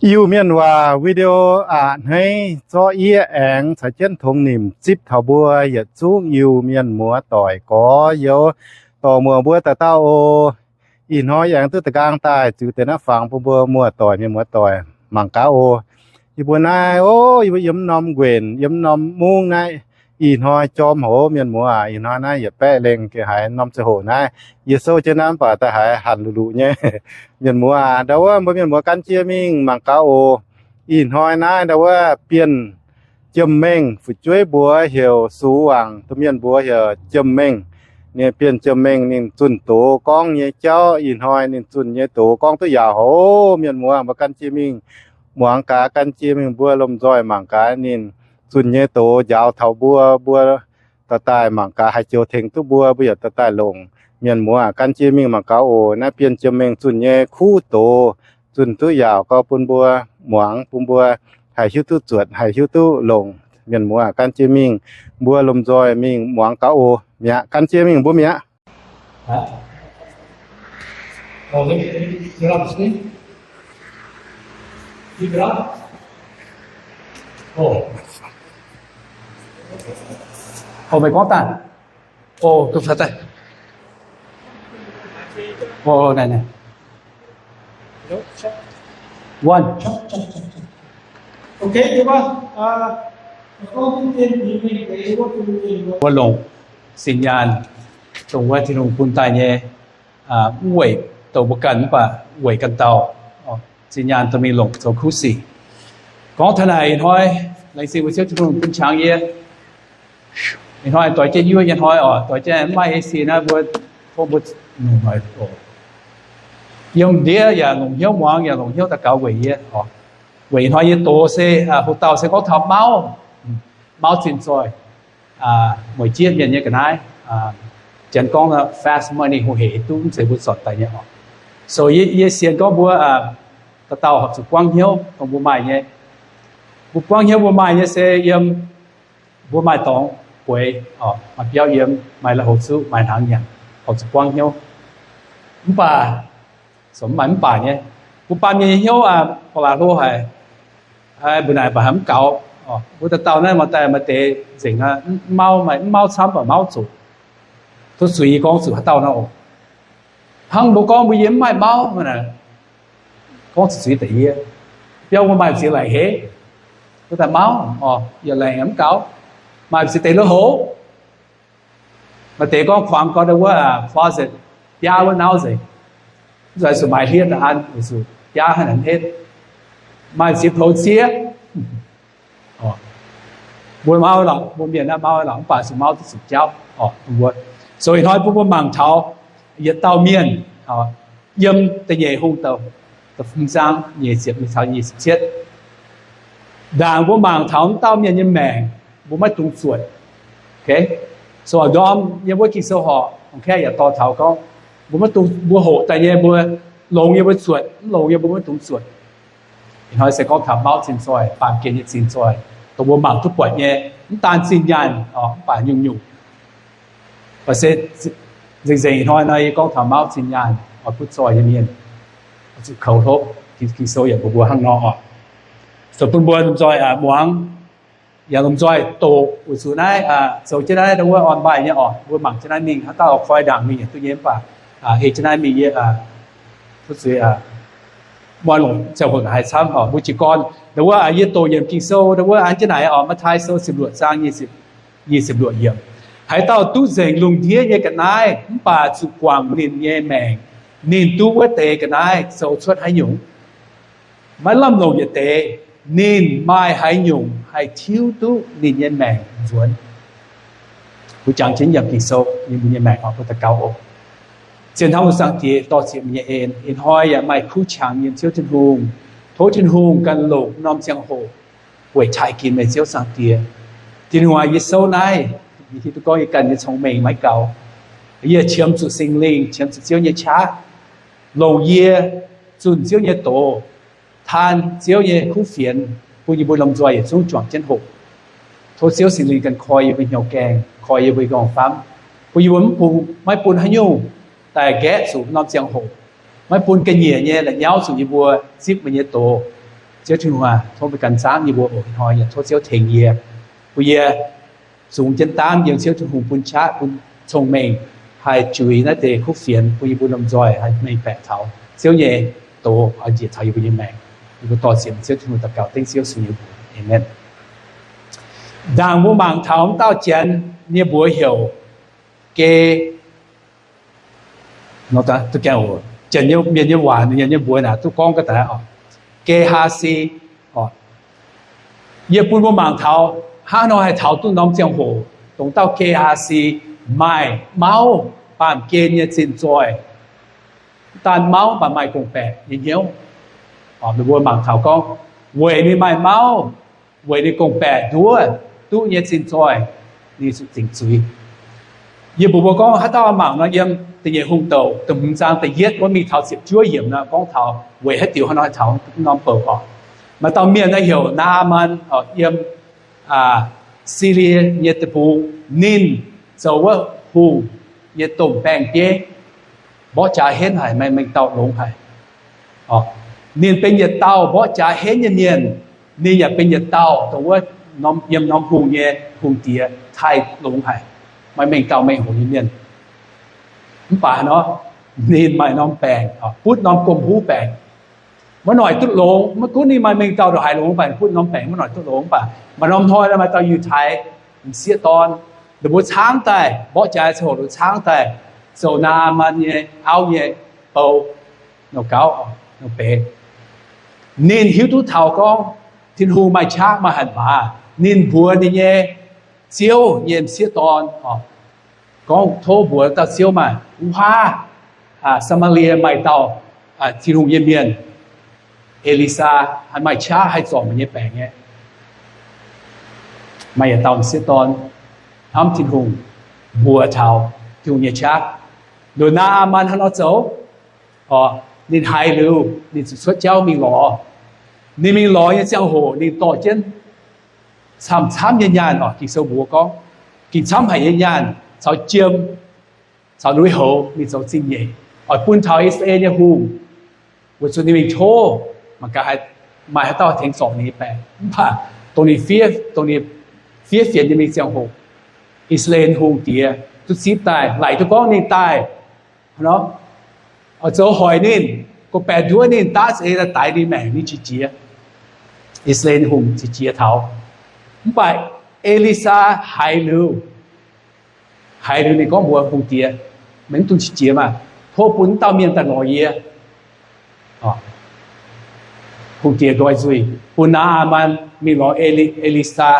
Iu-Mienh waac video a'hneiv zorqv yie aengx caux jienv tongx nimc zipv taux mbuo yietc zungv Iu-Mienh muoz-doic gorx-youz, dorh muoz mbuo dauh dauh oc. Ih hnoi aengx duqv da'nqaang daaih ziux deix naaiv fangx bun mbuo muoz-doic, mienh muoz-doic mangc gaax oc. Yie mbuo naaiv, o, yie mbuo yiem norm nquenc, yiem norm mungv naaiv, ih hnoi jorm haic, mienh muoz aac. Ih hnoi naaiv yietc baeqv lengh gengh haiz norm ziangh hoc naaiv. Yie souv jienv naaiv mv baac daaih haiz hanc luc luc nyei. Mienh muoz aac, ndau wuov mbuo mienh muoz gan jienv mingh mangc gaax oc. Ih hnoi naaiv ndau wuov Bienh Jiem-Mengh, fu'jueiv mbuox heuc Sux Wangc, domh mienh mbuox heuc Jiem-Mengh. Ninh Bienh Jiem-Mengh ninh zunh doz gorngv nyei jauv, ih hnoi ninh zunh nyei doz gorngv duqv yaauc haic. Mienh muoz, mbuo gan jienv mingh muangx gaax, gan jienv mingh mbuo lomh nzoih mangc gaax ninh zunh nyei doz njaaux taux mbuo, mbuo daaih daaih mangc gaax haih joux tengx duqv mbuo, mbuo yaac daaih daaih longc. Mienh muoz, gan jienv mingh mangc gaax oc. Naaiv Bienh Jiem-Mengh zunh nyei kuv doz zunh duqv yaauc, gorngv bun mbuo muangx, bun mbuo haih hiuv duqv zuotc, haih hiuv duqv longc. Mienh muoz, gan jienv mingh, mbuo lomh nzoih mingh muangx gaax oc. Mi'aqv, gan jienv mingh mbuo mi'aqv. Wuov longc sin nyaanh, dongh wuov Tin-Hungh bun daaih nyei, mv weic douc mbuo ganh mv baac weic ganh dauh. Sin nyaanh dorh mingh longc zoux kuv sic. Gorngv taux naaic ih hnoi, laengz zingh mbuo Ziouv Tin-Hungh bun qangx yie. Ih hnoi doix jienv yuoqv nyei hnoi oc, doix jienv mv maaih A C naaiv mbuo, tov mbuo longc hnoi oc. Yiem ndiev yaac longc hnyouv muangx, yaac longc hnyouv daux gaux weic yie oc. Weic ih hnoi yie doz se, hoc dauh se gorngv taux mauv, mauv zinh zoih, mueic jieqv mienh nyei ga'naaiv, janx gorngv fast money, hungh hec duqv mv zeiz mbuo zornc daaih nyei oc. So yie sienx gorngv mbuo dauh dauh horpc zuqc buangv hnyouv dongh mbuo maaih nyei. Mbuo buangv hnyouv mbuo maaih nyei se yiem mbuo maaih dorngx bueix, maaih biauv yiem, maaih lui-houx zuqv, maaih hnaangx nyanc, horpc zuqc buangv hnyouv. Mv baac, mv maaih mv baac nyei, mbuo baamh mienh nyei hnyouv ba'laqc hlo haic. Mbuo naaic baac haiz mv gaux. Mbuo dauh dauh naaiv maaih daaih maaih deix nzengc, mv mauv, maaih mv mauv camv baac mauv zoqc. Tov zuiz yie gorngv zuqc haaix dauh nor oc. Hnangv mbuo gorngv mbuo yie mv maaih mauv, gorngv zuqc zuiz deix yie. Biauv mbuo maaih ziex laengc heix, mbuo daaih mauv, yietc laengc mv gaux, maaih ziex deix lui-houx. Maaih deix gorngv kuangx gau wuov closet, biaav wuov nauv nzengc. Mv zuqc maaih hlieqv daaih an, weic zuqc biaav hnangv naaic hetv. Maaih ziex poux zieqv. Mbuo mauv lorqc, mbuo mienh naaiv mauv lorqc, mv baac zuqc mauv duqv zuqc jauv oc. So ih hnoi bun mbuo mangc taux yietc dauh mienh yiem da'nyeic hungh douc da'fungx zaang nyeic ziepc mingh taux nyic ziepc cietv. Ndaangc mbuo mangc taux wuov dauh mienh nyei maengc, mbuo maiv dungx zuotc. So ndorm yiem wuov Ging-Sou horpc, ong kaeqv yaac dorh taux gorngv, mbuo maiv dungx, mbuo hoqc daaih nyei mbuo longx nyei mbuo zuotc, mv longx nyei mbuo maiv dungx zuotc. Ih hnoi se gorngv taux mauv zinh zoih, baamh gen nyei zinh zoih, dongh mbuo mangc duqv buatc nyei, mv daan zinh nyaanh, mv baac nyungc-nyungc. Baac se nzengc-nzengc ih hnoi nor, yie gorngv taux mauv zinh nyaanh, oix butv zoih nyei mienh, oix zuqc koux hlopv. Ging-Sou yaac mbuox mbuo hnangv nor oc. So bun mbuo lomh nzoih muangx, yaac lomh nzoih doqc weic zuqc naaiv, zoux jienv naaiv ndau wuov online nyei oc. Mbuo mangc jienv naaiv mingh, haaix dauh koi ndaangc mingh yaac duqv nyei, mv baac heh jienv naaiv mingh yie, tov zuiz, muangx longc ziangh hoc haiz camv oc. Mbuo jiez gorn ndau wuov yie doqc yiemc Ging-Sou ndau wuov an jienv naaic oc, Matv^taai Sou ziepc luoqc zaang nyic ziepc luoqc yiemc. Haaix dauh duqv nzengc lungh ndiev nyei ga'naaiv mv baac zuqc guangc ninh nyei maengc, ninh duqv wuov deix ga'naaiv zoux cuotv haaix nyungc? Maiv lamh longc yietc deix, ninh maaih haaix nyungc haih tiuv duqv ninh nyei maengc nzuonx? Mbuo jangx jienv yiem Ging-Sou, yiem mbuo nyei maengc oc, mbuo daux gaux oc. Zien hnamv Zaangc Diex, dor-ziec meih nyei en. Ih hnoi yaac maaih kuv qangx yiem Ziouv Tin-Hungh. Tov Tin-Hungh ganh longc norm ziangh hoc weic taaih ginx meih, Ziouv Zaangc Diex. Tin-Hungh aac, yie souv naaiv, yie hiuv duqv gorngv yie ganh nyei cong-mengh maiv gaux. Yie qiemx zuqc Singx Lingh, qiemx zuqc Ziouv nyei qaqv, longc yie zunh Ziouv nyei doz, taan Ziouv nyei kuv fienx, bun yie mbuo lomh nzoih yietc zungv juangc jienv hoqc. Tov Ziouv Singx Lingh ganh koi yie mbuo hnyouv gaengh, koi yie mbuo nqorngv famv, bun yie mbuo mv bun, maiv bun haaix nyungc daaih nqaeqv zuqc norm ziangh hoc, maiv bun ga'nyiec nyei la'nyauv zuqc yie mbuo zipv meih nyei doz. Ziouv Tin-Hungh aah, tov meih ganh zaangv yie mbuo oc. Ih hnoi yaac tov Ziouv tengx yie, bun yie zungx jienv daamv yiem Ziouv Tin-Hungh bun qaqv, bun cong-mengh, haih juix naaiv deix kuv fienx, bun yie mbuo lomh nzoih haih mengh baeqc taux Ziouv nyei doz, oix njiec taux yie mbuo nyei maengc. Yie mbuo dorh zienx Ziouv Tin-Hungh daux gaux dengv Ziouv Yesu nyei mbuox. Aamen. Ndaangc mbuo mangc taux wuov dauh Janx nyei mbuox heuc Ge, Janx nyei mienh nyei waac, ninh nyei mbuox naaic duqv gorngv ga'daaih, Ge^haa^si. Yie bun mbuo mangc taux hnangv nor haih taux duqv norm ziangh hoc dongh dauh Ge^haa^si maaih mauv baamh gen nyei zinh zoih. Mv daan mauv, mv baac maaih gong-baeqc nyei hnyouv. Meih mbuo mangc taux gorngv weic ninh maaih mauv, weic ninh gong-baeqc nduov duqv nyei zinh zoih, ninh zuqc zingc zuiz. Yie mbuox mbuo gorngv haaix dauh mangc nor, yiem Da'nyeic Hungh douc da'hmz zaang da'yietv wuov mingh taux ziepc juov yiemc nor gorngv taux weic haaix diuc hnangv nor haih taux norm bouc oc. Maaih dauh mienh naaiv heuc Naa^aa^man, yiem Silie nyei deic-bung. Ninh zoux wuov hungh nyei domh baeng-bieiv, mborqv jaax henv haic, maaih mengh dauh longx haic. Ninh benx yietc dauh mborqv jaax henv nyei mienh. Ninh yaac benx yietc dauh dongh wuov yiem norm hungh nyei hungh diex taaih longx haic, maaih mengh dauh mengh hoc nyei mienh. Mv baac nor, ninh maaih norm baengc, butv norm gomh huv baengc. Maiv noic duqv longx. Maiv gunv ninh maaih mengh dauh ndongc haaix longx, mv baac butv norm baengc maiv noic duqv longx. Mv baac maaih norm hnoi maaih dauh Yiutai m'sieqv dorn, ninh mbuo caangv daaih, mborqv jaax ziangh hoc ninh caangv daaih zoux Naa^aa^man nyei auv nyei bou, nouh gauv, nouh beiz. Ninh hiuv duqv taux gorngv Tin-Hungh maaih qaqv maaih hatc maaz. Ninh mbuox ninh nyei ziouv nyei m'sieqv dorn gorngv, tov mbuox dauh ziouv maah, wuov haav, Saa^maa^lie maaih dauh Tin-Hungh nyei mienh, E^li^saa, haih maaih qaqv haih zorc meih nyei baengc nyei. Maaih yietc dauh m'sieqv dorn hnamv Tin-Hungh, mbuox taux Tin-Hungh nyei qaqv. Nduqc Naa^aa^man hnangv nor zoux, ninh haiz liuz ninh ziouc cuotv jauv mingh lorz. Ninh mingh lorz nyei ziangh hoc ninh dorh jienv camv-camv nyei nyaanh oc. Ging-Sou mbuox gorngv ging camv haic nyei nyaanh caux jiem caux lui-houx mingh zoux zingh nyeic, oix bun taux I^saa^laa^en nyei hungh. Weic zuqc ninh mingh tov mangc gaax maaih haaix dauh tengx zorc ninh nyei baengc. Mv baac dongh ninh fiev, dongh ninh fiev fienx nyei mingh ziangh hoc, I^saa^laa^en hungh diex duqv zipv daaih, laaic duqv gorngv ninh daaih oix zoux hoic ninh, gorngv-baeqc nduov ninh, daav za'eix daaih daix ninh maengc, ninh qiex jiez. I^saa^laa^en hungh qiex jiez taux. Mv baac E^li^saa haiz liuz, haiz liuz ninh gorngv mbuox hungh diex, meih mv dungx qiex jiez maah, tov bun wuov dauh mienh daaih lorz yie. Hungh diex nqoi nzuih bun Naa^aa^man mingh lorz E^li^saa.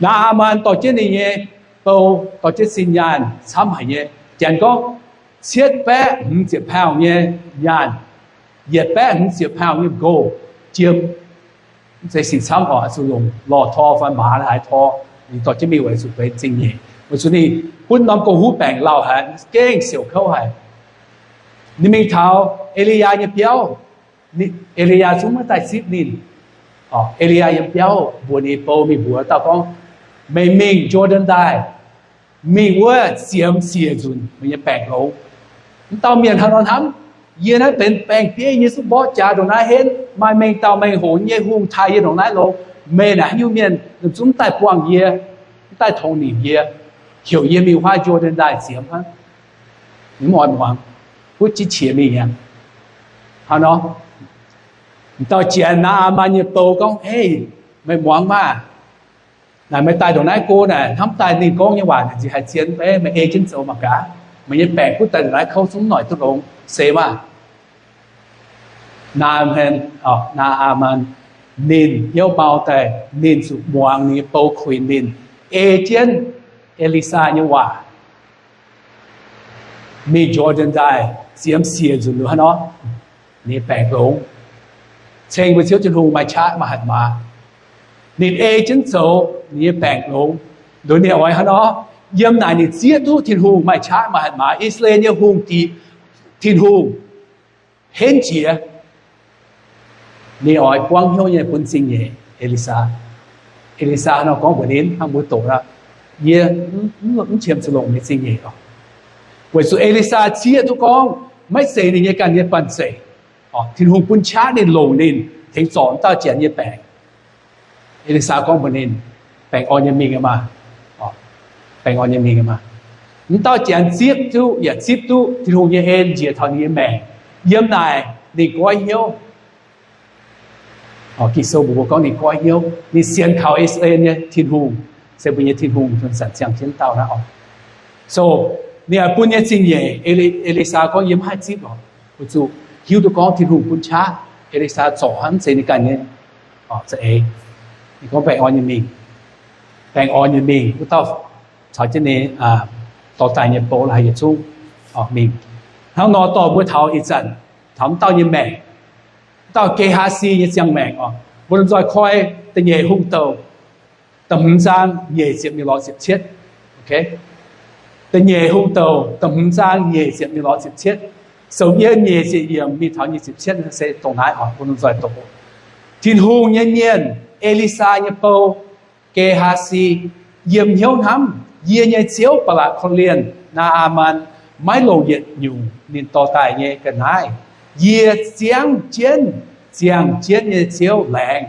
Naa^aa^man dorh jienv ninh nyei bou, dorh jienv sin nyaanh camv haic nyei. Janx gorngv cietv baeqv hmz ziepc pound nyei nyaanh, yietc baeqv hmz ziepc pound nyei gold, jiem. Mv zeiz sic camv oc, zuqc longc lorh tor fai maaz haaix tor, ninh dorh jienv mingh weic zuqc benx zingh nyeic, weic zuqc ninh butv norm gong-huv baengc lauh haic, gengh siouc kouv haic. Ninh mingh taux E^li^yaa nyei biauv, E^li^yaa zungv maiv daaih zipv ninh. E^li^yaa yiem biauv mbuox ninh bou mingh mbuox dauh gorngv, meih mingh Jor^ndaen Ndaaih, mingh wuov ziemx siec nzunc meih nyei baengc longx. Mv dauh mienh hnangv nor hnamv, yie naaiv benx baeng-bieiv, yie zungv mborqv jaax ndongc naaiv henv, maaih mengh dauh mengh hoc nyei hungh taaih yie ndongc naaiv longx. Meih naaic haaix nyungc mienh, meih zungv mv daaih buangh yie, mv daaih tongx nimc yie, heuc yie mingh huaav Jor^ndaen Ndaaih ziemx hnangv. Ninh mv oix muangx, butv jienv qiex mingh aqv. Hnangv nor, m'dauh Janx, Naa^aa^man nyei bou gorngv, Ei, meih muangx maah! Naaic meih daaih ndongc naaiv go naaic, hnamv daaih ninh gorngv nyei waac naaic nziex haic zien, meih ei jienv zoux mangc gaax. Meih nyei baengc butv daaih ndongc naaiv kouv zungv noic duqv longx, seix maah! Naa^aa^man, Naa^aa^man ninh hnyouv mau daaih, ninh zuqc muangx ninh nyei bou kuinx ninh, ei jienv E^li^saa nyei waac, mingh Jor^ndaen Ndaaih ziemx siec nzunc liuz hnangv nor, ninh nyei baengc longx, ceng mbuo Ziouv Tin-Hungh maaih qaqv maaih hatc maaz. Ninh ei jienv zoux, ninh nyei baengc longx. Nduqc ninh oix hnangv nor, yiem naaic ninh zieqv duqv Tin-Hungh maaih qaqv maaih hatc maaz, I^saa^laa^en nyei hungh diex, Tin-Hungh henv jiex. Ninh oix buangv hnyouv nyei bun zingh nyeic E^li^saa. E^li^saa nor gorngv mbuox ninh, hnangv mbuo doqc aqv, yie mv qiemx zuqc longc meih zingh nyeic oc. Weic zuqc E^li^saa zieqv duqv gorngv maiv zeiz ninh nyei ganh nyei banh zeic. Tin-Hungh bun qaqv ninh longc ninh, tengx zorc wuov dauh janx nyei baengc. E^li^saa gorngv mbuox ninh, Baengh orn nyei mingh maah! Baengh orn nyei mingh maah! Wuov dauh janx zipv duqv yaac zipv duqv Tin-Hungh nyei en njiec taux ninh nyei maengc. Yiem naaic ninh goiv hnyouv. Ging-Sou mbuox mbuo gorngv ninh goiv hnyouv, ninh sienx kaux I^saa^laa^en nyei Tin-Hungh, se mbuo nyei Tin-Hungh, zanc ziangh jienv dauh naaiv oc. So ninh yaac bun nyei zingh nyeic, E^li^saa gorngv, Yie mv haih zipv oc. Weic zuqc hiuv duqv gorngv Tin-Hungh bun qaqv, E^li^saa zorc hnangv mv zeiz ninh ganh nyei za'eix. Ninh gorngv, Baengh orn nyei mingh, baengh orn nyei mingh. Wuov dauh caux jienv ninh dorh daaih nyei bou la'haiz yietc zungv mingh. Hnangv nor dorh mbuo taux ih zanc, taux wuov dauh nyei maengc, wuov dauh Ge^haa^si nyei ziangh maengc oc. Mbuo lomh nzoih koi Da'nyeic Hungh Douh da'hmz zaang nyeic ziepc mingh lorz ziepc cietv. Da'nyeic Hungh Douh da'hmz zaang nyeic ziepc mingh lorz ziepc cietv. Sou yiem nyeic ziepc yiemc mingh taux nyeic ziepc cietv se dongh naaiv oc. Mbuo lomh nzoih doqc. Tin-Hungh nyei mienh, E^li^saa nyei bou, Ge^haa^si, yiem hnyouv hnamv, Yie nyei ziouv, ba'laqc korv-lienh Naa^aa^man, maiv longc yietc nyungc ninh dorh daaih nyei ga'naaiv. Yie ziangv jienv, ziangh jienv nyei ziouv laengz.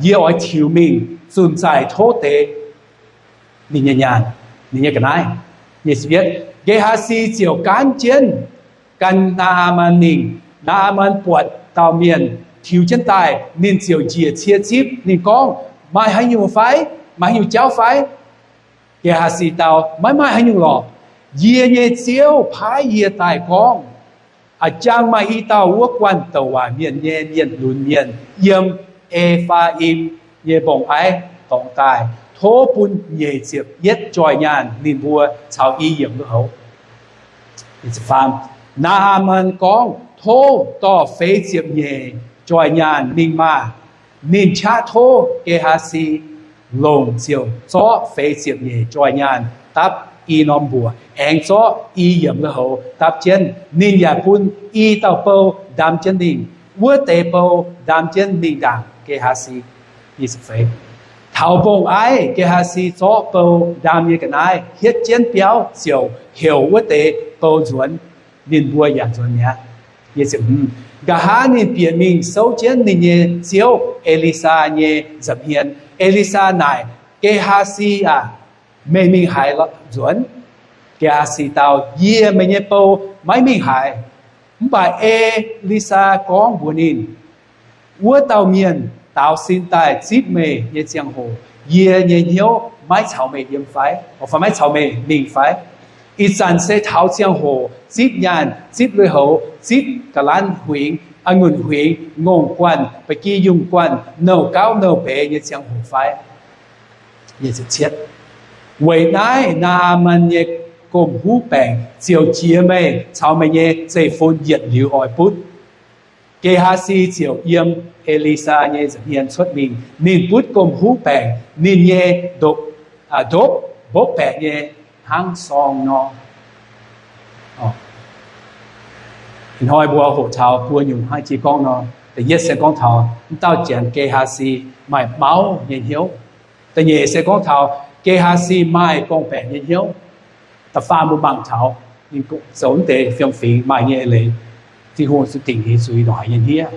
Yie oix tiux mingh zunc zaaic tov deix ninh nyei nyaanh, ninh nyei ga'naaiv. Ge^haa^si ziouc gaanv jienv gan Naa^aa^man mingh. Naa^aa^man buatc dauh mienh tiux jienv daaih, ninh ziouc njiec cie zipv. Ninh gorngv, Maaih haaix nyungc fai? Maaih haaix nyungc jauv fai? Ge^haa^si dau, Maiv maaih haaix nyungc lorqc. Yie nyei ziouv paaiv yie daaih gorngv, A'jangv maaih i dauh wuov guanh douc waaic mienh nyei mienh lunx mienh yiem E^faa^im nyei mbong-aiv dorngx daaih. Tov bun nyeic ziepc yietv joih nyaanh ninh mbuo caux i yiemc lui-houx. Naa^aa^man gorngv, Tov dorh feix ziepc nyeic joih nyaanh mingh maah! Ninh qaqv tov Ge^haa^si longc ziouc zorqv feix ziepc nyeic joih nyaanh dapv i norm mbuoqc, aengx zorqv i yiemc lui-houx dapv jienv. Ninh yaac bun i dauh bou ndaam jienv mingh. Wuov deix bou ndaam jienv mingh ndaangc Ge^haa^si. Taux mbong-aiv, Ge^haa^si zorqv bou ndaam nyei ga'naaiv hietv jienv biauv ziouc heuc wuov deix bou nzuonx. Ninh mbuo yaac nzuonx mi'aqv. Nqa'haav ninh bieqc mingh souv jienv ninh nyei ziouv, E^li^saa, nyei nza'hmien. E^li^saa naaic, Ge^haa^si aah! Meih mingh haaix nzuonx? Ge^haa^si dau, Yie, meih nyei bou, maiv mingh haaix. Mv baac E^li^saa gorngv mbuox ninh, Wuov dauh mienh daaux sin daaih zipv meih nyei ziangh hoc, yie nyei hnyouv maiv caux meih yiem fai? Fai maiv caux meih mingh fai? Ih zanc se taux ziangh hoc zipv nyaanh, zipv lui-houx, zipv ga'lanv huingx, a'ngunc huingx, ngongh guanh, ba'gi yungh guanh, nouh gauv nouh mbeix nyei ziangh hoc fai? Weic naaiv Naa^aa^man nyei gomh huv baengc ziouc jiex meih caux meih nyei zeiv-fun yietc liuz oix butv. Ge^haa^si ziouc yiem E^li^saa nyei nza'hmien cuotv mingh. Ninh butv gomh huv baengc. Ninh nyei ndopv, ndopv mbopv baeqc nyei hnangv sorng nor. Ih hnoi mbuo hoqc taux buo nyungc hnangv jiex gorngv nor. Da'yietv se gorngv taux wuov dauh janx Ge^haa^si maaih mauv nyei hnyouv. Da'nyeic se gorngv taux Ge^haa^si maaih gorngv-baeqc nyei hnyouv. Da'faam mbuo mangc taux ninh zoux wuov deix fiem-fingx maaih nyei leiz, Tin-Hungh zuqc dingc ninh zuiz ndongc haaix nyei hniev.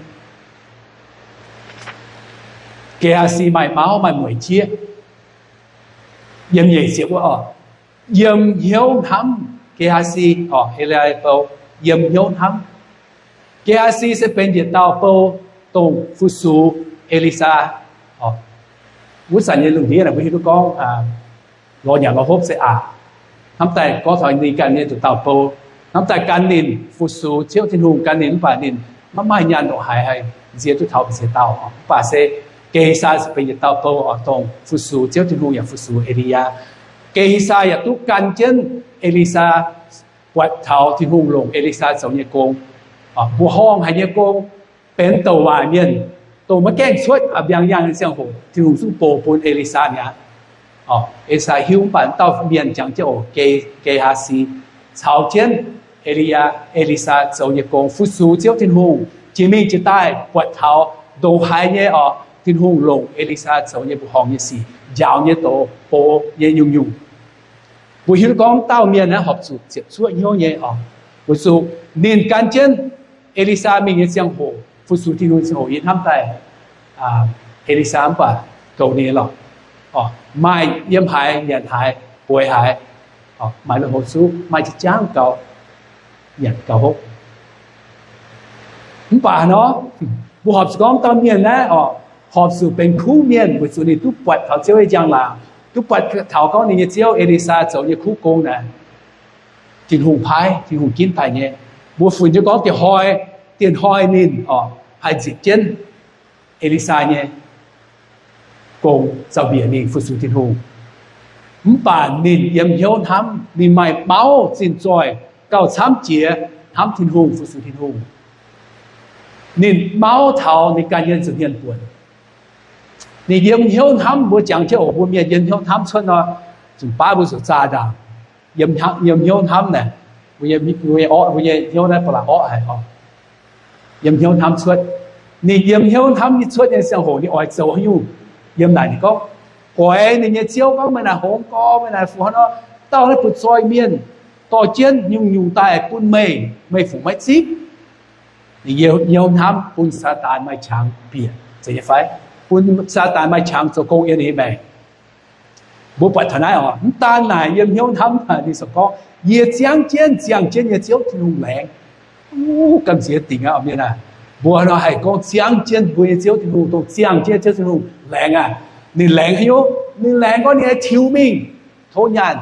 Ge^haa^si maaih mauv maaih mueic jieqv. Yiem nyeic ziepc wuov oc, yiem hnyouv hnamv. Ge^haa^si, oc, E^li^yaa bou, yiem hnyouv hnamv. Ge^haa^si se benx yietc dauh bou dongh fu-sux E^li^saa. Wuov zanc nyei lungh ndiev naaic mbuo hiuv duqv gorngv lorz nyanc lorz hopv se aqc. Hnamv daaih gorngv taux ninh ganh nyei nduqc dauh bou, hnamv daaih gan ninh fu-sux Ziouv Tin-Hungh, gan ninh mv baac ninh maiv maaih nyaanh ndongc haaix haih nzie duqv taux mbu'ziex dauh. Mv baac se Ge^li^saa se benx yietc dauh bou oc, dongh fu-sux Ziouv Tin-Hungh yaac fu-sux E^li^yaa. Ge^li^saa yaac duqv gan jienv E^li^saa, buatc taux Tin-Hungh longc E^li^saa zoux nyei gong. Mbuoqc horngh haic nyei gong, benx douc waaic mienh, dongh maiv gaengh cuotv a'mbiaang yaangh nyei ziangh hoc Tin-Hungh zungv box bun E^li^saa mi'aqv. E^li^saa hiuv, mv baac dauh mienh jangx jienv oc, Ge^haa^si, caux jienv E^li^yaa, E^li^saa zoux nyei gong, fu-sux Ziouv Tin-Hungh, jiex mingh jiex daaih buatc taux ndongc haaix nyei oc, Tin-Hungh longc E^li^saa zoux nyei mbuoqc horngh nyei sic, njaaux nyei doz, box nyei nyungc-nyungc. Mbuo hiuv duqv gorngv dauh mienh naaiv horpc zuqc ziepc zuoqv hnyouv nyei oc, weic zuqc ninh gan jienv E^li^saa mingh nyei ziangh hoc, Fu-sux Tin-Hungh ziangh hoc yie hnamv daaih E^li^saa mv baac goux ninh lorqc. Maaih yiem haaix, nyanc haaix, bueix haaix, maaih lui-houx zuqv, maaih jaav-jaangv gaux, nyanc gaux hopv. Mv baac nor, mbuo horpc zuqc gorngv dauh mienh naaiv oc, horpc zuqc benx kuv mienh weic zuqc ninh duqv buatc taux Ziouv nyei njang-laangc, duqv buatc taux gorngv ninh nyei ziouv E^li^saa zoux nyei kuv gong naaic, Tin-Hungh paaiv, Tin-Hungh ginv daaih nyei. Mbuo funx jienv gorngv dieh hnoi, dieh hnoi ninh oc haih nzipc jienv E^li^saa nyei gong, zaux-mbiec mingh fu-sux Tin-Hungh. Mv baac ninh yiem hnyouv hnamv, ninh maaih mauv zinh zoih gauh camv jiex hnamv Tin-Hungh, fu-sux Tin-Hungh. Ninh mauv taux ninh ganh nyei nza'hmien buonc. Ninh yiem hnyouv hnamv, mbuo jangx jienv oc, mbuo mienh yiem hnyouv hnamv cuotv nor, zuqc baav mbuo zuqc zaah ndaangc. Yiem hnyouv hnamv naaic, mbuo nyei orqv, mbuo nyei hnyouv naaiv ba'laqc orqv haic oc. Yiem hnyouv hnamv cuotv. Ninh yiem hnyouv hnamv nyei cuotv nyei ziangh hoc ninh oix zoux haaix nyungc? Yiem naaic ninh gorngv, oix ninh nyei ziouv gorngv, meih naaic hngongx gorx, meih naaic fu hnangv nor, dauh naaiv butv-zoih mienh dorh jienv nyungc-nyungc daaih bun meih, meih fungc maiv zipv? Ninh yiem hnyouv hnamv bun Saadaan maaih qangx bieqc, zeiz nyei fai? Bun Saadaan maaih qangx zoux gong yiem ninh nyei maengc. Mbuo buatc taux naaiv oc, mv daan naaic yiem hnyouv hnamv, ninh ziouc gorngv, yie ziangv jienv, ziangh jienv nyei Ziouv Tin-Hungh laengz. Gamh nziex dingc aqv, mienh aah! Mbuo nor haih gorngv ziangv jienv mbuo nyei Ziouv Tin-Hungh, dongh ziangh jienv Ziouv Tin-Hungh laengz aqv. Ninh laengz haaix nyungc? Ninh laengz gorngv ninh haih tiux mingh tov nyaanh.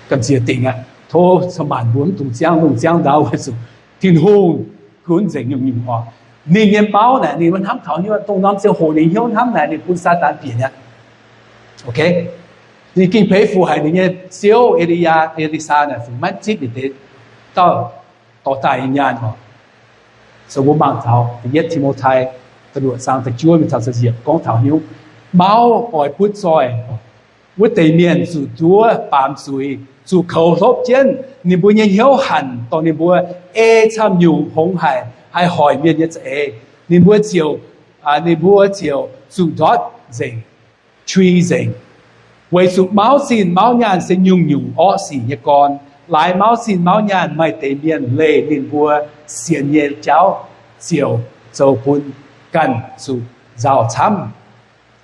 Gamh nziex dingc aqv. Tov cin-maanc mbuo mv dungx ziangv lungh ziangv ndau weic zuqc Tin-Hungh gunv nzengc nyungc-nyungc oc. Ninh nyei mauv naaic ninh maiv hnamv taux hnyouv, dongh norm ziangh hoc ninh hnyouv hnamv naaic ninh bun Saadaan bieqc aqv. Ninh ging peix fuc haic ninh nyei ziouv E^li^yaa, E^li^saa naaic fungc maiv zipv ninh deix dauh dorh daaih nyei nyaanh oc. So mbuo mangc taux da'yietv Ti^mo^tai da'luoqc zaang da'juov mingh taux da'nyiec gorngv taux hnyouv mauv oix butv zoih. Wuov deix mienh zuqc nduov baamz zuiz, zuqc koux hlopv jienv. Ninh mbuo nyei hnyouv hanc dorh ninh mbuo ei camv nyungc hngongx haic, haih hoic mienh nyei za'eix. Ninh mbuo ziouc, ninh mbuo ziouc zuqc ndortv nzengc, qui nzengc. Weic zuqc mauv zinh mauv nyaanh se nyungc-nyungc orqv sic nyei gorn. Laaix mauv zinh mauv nyaanh maaih deix mienh leih ninh mbuo sienx nyei jauv ziouc zoux bun ganh zuqc nzauh camv,